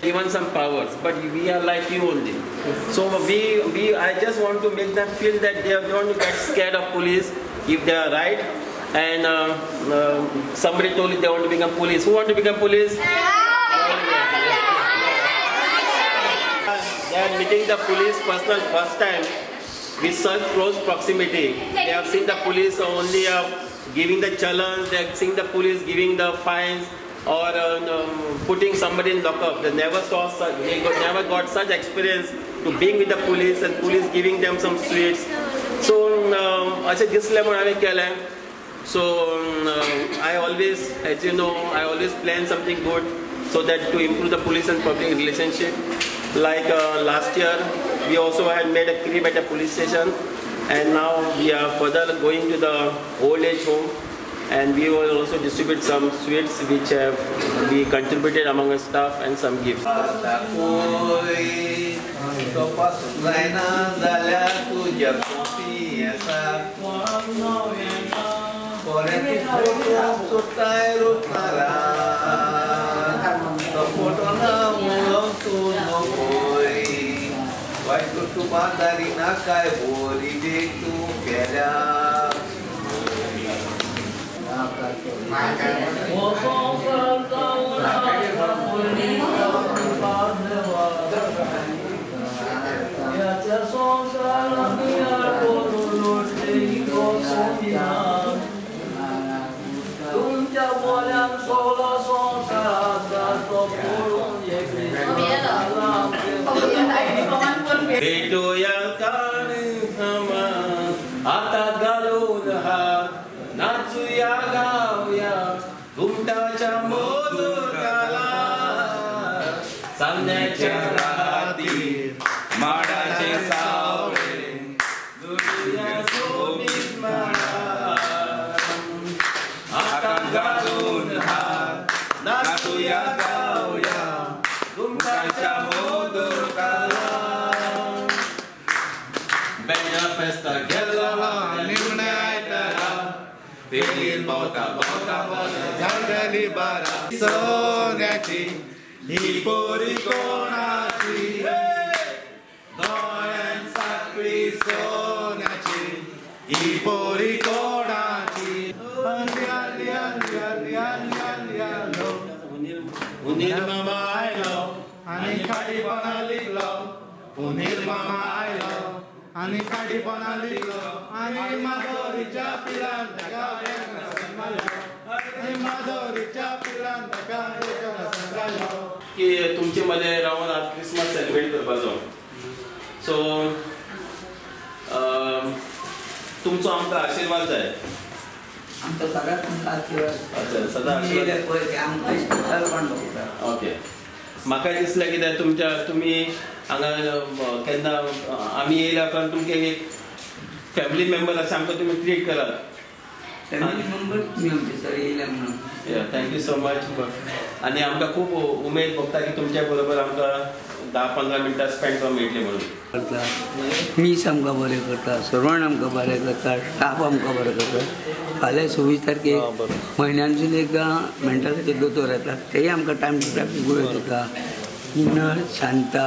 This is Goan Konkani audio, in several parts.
Given some powers, but we are like you only. So we I just want to make them feel that they don't get scared of police if they are right. And somebody told you they want to become police. Who want to become police? They are meeting the police personnel first time with such close proximity. They have seen the police only giving the challenge. They have seen the police giving the fines or putting somebody in lockup. They never saw such, they never got such experience to being with the police and police giving them some sweets. So अशें दिसलें म्हूण हांवें केलें. So I always, as you know, I always plan something good so that to improve the police and public relationship. Like last year, we also had made a crib at the police station, and now we are further going to the old age home, and we will also distribute some sweets which have we contributed among our staff and some gifts. सोन्याची ही पोरी कोणाची, दोळ्यांसारखी सोन्याची ही पोरी कोणाची. उनीर मामा आयलो आनी खाडीपणा लिपलो, उनीर मामा आयलो आनी खाडीपणा लिपलो, आनी माधोरीच्या पिलान ताका मारलो, माधोरीच्या पिलान ताका घालो. की तुमचे मध्ये रावन आज क्रिसमस सेलिब्रेट करपाचो. सो तुमचो आमकां आशिर्वाद जाय. आमचो सदांच तुमकां आशिर्वाद. अच्छा, सदां आशिर्वाद. ओके, म्हाका दिसलें कितें तुमच्या तुमी हांगा केन्ना आमी येयल्या उपरांत तुमकां एक फॅमिली मेंबर अशें आमकां तुमी ट्रीट करात. फॅमिली मेंबर तुमी आमचे सर येयल्या म्हणून. Thank you so much. आनी आमकां खूब उमेद भोगता की तुमच्या बरोबर आमकां 10-15 मिनटां स्पेंड करूंक मेळटली म्हणून. करता मीस आमकां बरें करता, सर्वण आमकां बरें करता, स्टाफ आमकां बरें करता. फाल्यां 26 तारखेक म्हयन्यानसून एकदां मेंटलाचे दोतोर येता, तेय आमकां टायम टू टायम गुळयो दिता. नर्स शांता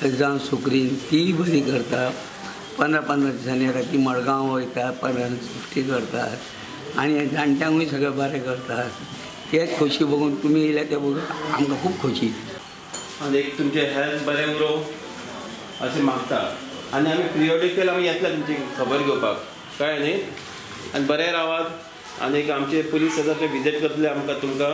जावं सुक्रीन तीय बरी करता. 15-15 दिसांनी येता ती, मडगांव वयता, 15 सुटी करतात आनी जाणट्यांकूय सगळें बरें करतात. तेच खोशी बघून तुमी येयल्या ते बघून आमकां खूब खोशी. आनी एक तुमचें हेल्थ बरें उरो अशें मागता. आनी आमी पिरियोडिकल आमी येतले तुमची खबर घेवपाक, कळ्ळें न्ही. आनी बरें रावात. आनी आमचे पुलीस आसा ते विजीट करतले आमकां तुमकां.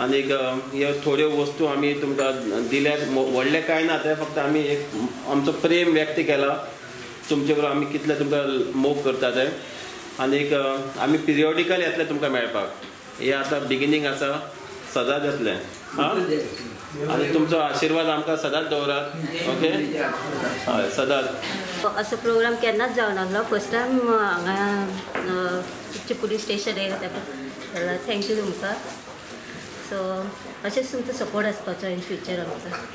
आनी ह्यो थोड्यो वस्तू आमी तुमकां दिल्यात, व्हडलें कांय ना, तें फक्त आमी एक आमचो प्रेम व्यक्त केला तुमचे बरोबर, आमी कितले तुमकां मोग करता ते. आनी आमी पिरियोडिकल येतले तुमकां मेळपाक. हें आतां बिगिनींग आसा, सदांच येतलें. आं, आनी तुमचो आशिर्वाद आमकां सदांच दवरात. ओके, हय, सदांच. असो प्रोग्राम केन्नाच जावनासलो, फर्स्ट टायम हांगा तुमचें पुलीस स्टेशन येयलें ताका thank you तुमकां. सो अशेंच तुमचो सपोर्ट आसपाचो इन फ्युचर आमकां.